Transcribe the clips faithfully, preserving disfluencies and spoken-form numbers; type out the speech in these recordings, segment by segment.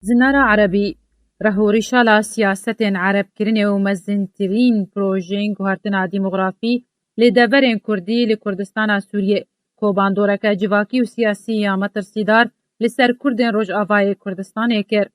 Zinara Erebî, reh û rîşala siyasetên erebkirinê û mezintirîn projeyên guhertina demografî li deverên kurdî li Kurdistana Sûriyê, ku bandoreke civakî û siyasî ya metirsîdar li ser kurdên Rojavayê Kurdistanê kir.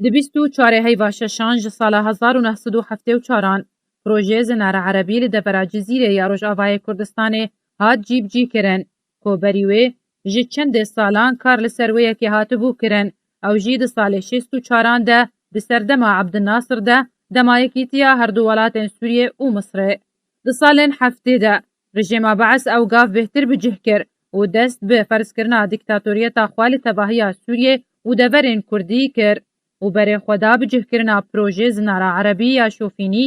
Di bîst û çarê heyva şeşan ji sala hezar û neh sed û heftê û çaran, projeyê Zinara Erebî li devera Cizîrê ya Rojavayê Kurdistanê hat cîbicî kirin, ku berî wê ji çendê salan kar li ser wê yekê hatibû kirin. Ew jî di salê şêst û çaran de, di serdema Ebdilnasir de, dema yekîtiya herdu welatên Sûriyê û Misrê. Di salên heftê de, rejêma Beis ew gav bêhtir bi cih kir û dest bi ferzkirina dîktatoriyeta xwe li tevahiya Sûriyê û deverên kurdî kir û berê xwe da bi cihkirina projê Zinara Erebî ya Şofînî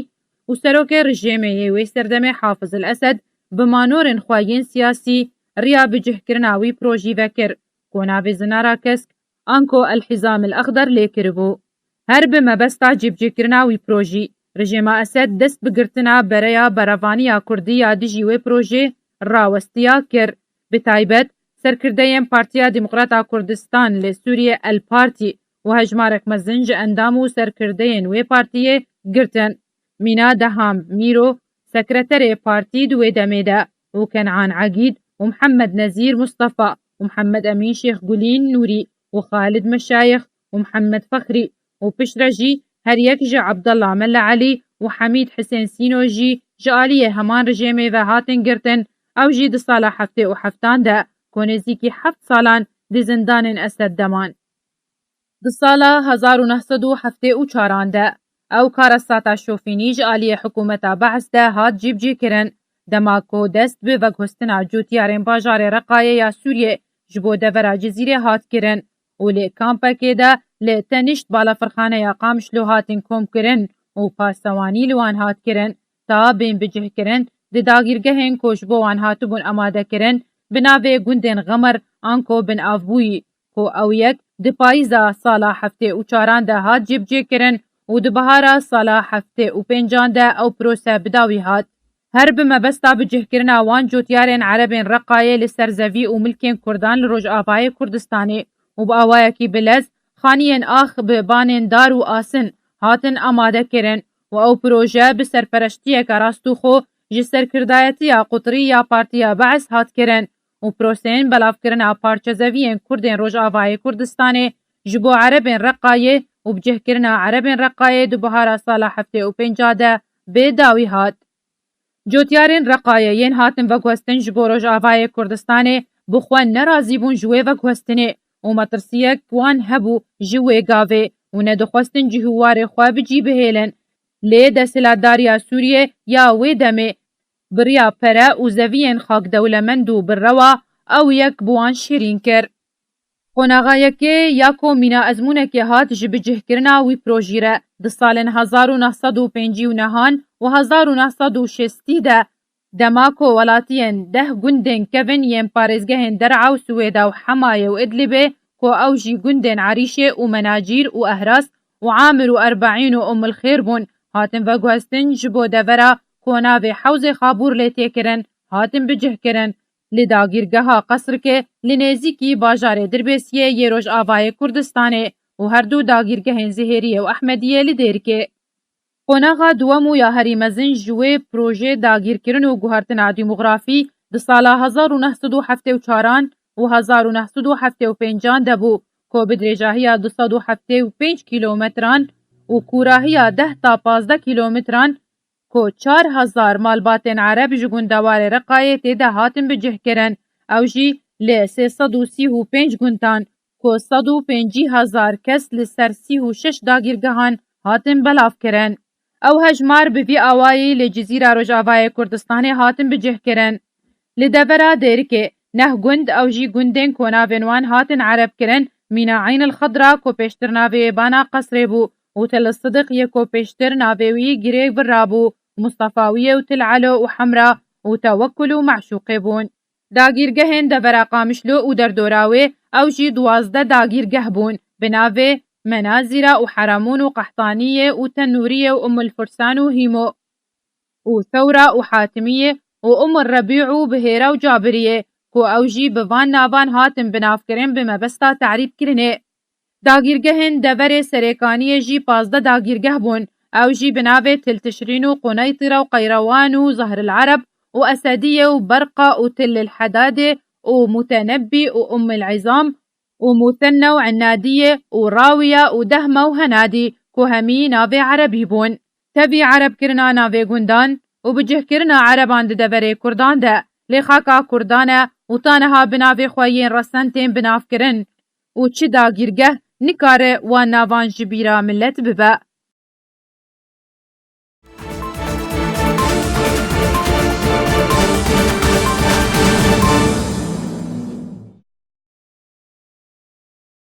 û serokê rejêmê yê wê serdemê Hafiz El Esed bi manorên xwe yên siyasî riya bi cihkirina wî projî vekir, ku navê Zinara Kesk, anko El Hizam El Exder lê kiribû. Her bi mebesta cîbicîkirina wî projî, rejêma Esed dest bi girtina bereya berevaniya kurdî ya dijî wê projê rawestiya kir. Bi taybet, serkirdeyên Partiya Demokrata Kurdistan li Sûriyê El Partî û hejmarek mezin ji endam û serkirdeyên wê partiyê girtin. Mîna Deham Mîro, sekreterê partî di wê demê de, û Kenan Egîd û Mihemed Nezîr Mustafa û Mihemed Emîn Şêxgulîn Nûrî û Xalid Meşayix û Mihemed Fexrî û piştre jî her yek ji Abdullah Mele Elî û Hemîd Hisên Sîno jî ji aliyê heman rejêmê ve hatin girtin, ew jî di sala heftê û heftan de, ku nêzîkî heft salan di zindanên Esed de man. Di sala hezar û neh sed û heftê û çaran de, ew karestata şofînî ji aliyê hikûmeta Beis de hat cîbicîkirin, dema ku dest bi veguhestina cotyarên bajarê Reqayê ya Sûriyê ji bo devera Cizîrê hat kirin û li kampekê de li tenişt balafirxaneya Qamişlo hatin komkirin û pasewanî li wan hat kirin, ta bên bicihkirin di dagîrgehên ku ji bo wan hatibûn amadekirin, bi navê gundên Xemir anko Bin Avbûyî, ku ew yek di payîza sala heftê û çaran de hat cîbicîkirin û di bihara sala heftê û pêncan de ew prose bi dawî hat. Her bi mebesta bicihkirina wan cotyarên erebên Reqayê li ser zevî û milkên kurdan li Rojavayê Kurdistanê û bi awayekî bilez xaniyên ax bi banên dar û asin hatin amadekirin û ew proje bi serpereştiyeke rastûxo ji serkirdayetiya qutrî ya Partiya Beis hat kirin û proseyên belavkirina parçezeviyên kurdên Rojavayê Kurdistanê ji bo erebên Reqayê û bicihkirina erebên Reqayê di buhara sala heftê û pênca de bê dawî hat. Cotyarên Reqayê yên hatin veguhestin ji bo Rojavayê Kurdistanê bi xwe nerazî bûn ji wê veguhestinê û metirsiyek wan hebû ji wê gavê û nedixwestin cih û warê xwe bi cî bihêlin. Lê desthilatdariya Sûriyê ya wê demê bi riya pere û zeviyên xak dewlemend û bi rewa ew yek bi wan şirîn kir. Qonaxa yekê ya ku mîna ezmûnekê hat ji bicihkirina wî projî re di salên hezar û neh sed û pêncî û nehan û hezar û neh sed û şêstî de, dema ku welatiyên deh gundên kevin yên parêzgehên Der'a û Siwêda û Hemayê û Idlibê, ku ew jî gundên Erîşê û Menacîr û Ehras û Amir û Erbeîn û Ummul Xêr bûn, hatin veguhestin, ji bo devera ku navê Hewzê Xabûr lê tê kirin, hatin bicihkirin. Li dagîrgeha Qesrikê li nêzîkî bajarê Dirbêsiyê yê Rojavayê Kurdistanê û her du dagîrgehên Zihêriyê û Ehmediyê li Dêrikê. Qonaxa duwem û ya herî mezin ji wê projê dagîrkirin û guhertina demografî di sala hezar û neh sed û heftê û çaran û hezar û neh sed û heftê û pêncan de bû, ku bi dirêjahiya du sed û heftê û pênc kîlometran û kûrahiya deh ta pazdeh kîlometran, ku çar hezar malbatên Ereb ji gundewarê Reqayê tê de hatin bicihkirin, ew jî li sê sed û sî û pênc gundan, ku sed û pêncî hezar kes li ser sî û şeş dagîrgehan hatin belavkirin. Ew hejmar bi vî awayî li Cizîra Rojavayê Kurdistanê hatin bicihkirin. Li devera Dêrikê neh gund, ew jî gundên ku navên wan hatin Ereb kirin, mîna Eyn el Xedra ku pêştir navê bana Qesrê bû û Til Sidiq yê ku pêştir navê wî Girê Vira bû, Mustefawiyê û Til Elo û Hemra û Tewekul û Meşûqê bûn. Dagîrgehên devera Qamişlo û derdora wê, ew jî duwazdeh dagîrgeh bûn, bi navê Menazîra û Heramûn û Qehtaniyê û Tenûriyê û Ummul Fursan û Hîmo û Thewra û Hatimiyê û Ummul Rebî û Bihêra û Cabiriyê, ku ew jî bi van navan hatin binavkirin bi mebesta terîbkirinê. Dagîrgehên deverê Serêkaniyê jî pazdeh dagîrgeh bûn. Ew jî bi navê Til Tişrîn û Quneytîra û Qeyrewan û Zehr el Ereb û Esediyê û Berqa û Til el Hedadê û Mutenebbî û Umm el Îzam û Musenna û Ennadiyê û Rawiya û Dehma û Henadî ku hemî navê erebî bûn. Tevî erebkirina navê gundan û bicihkirina ereban di deverê kurdan de lê xaka kurdan e û ta niha bi navê xwe yên resen tên binavkirin û çi dagîrgeh nikare wan navan ji bîra milet bibe.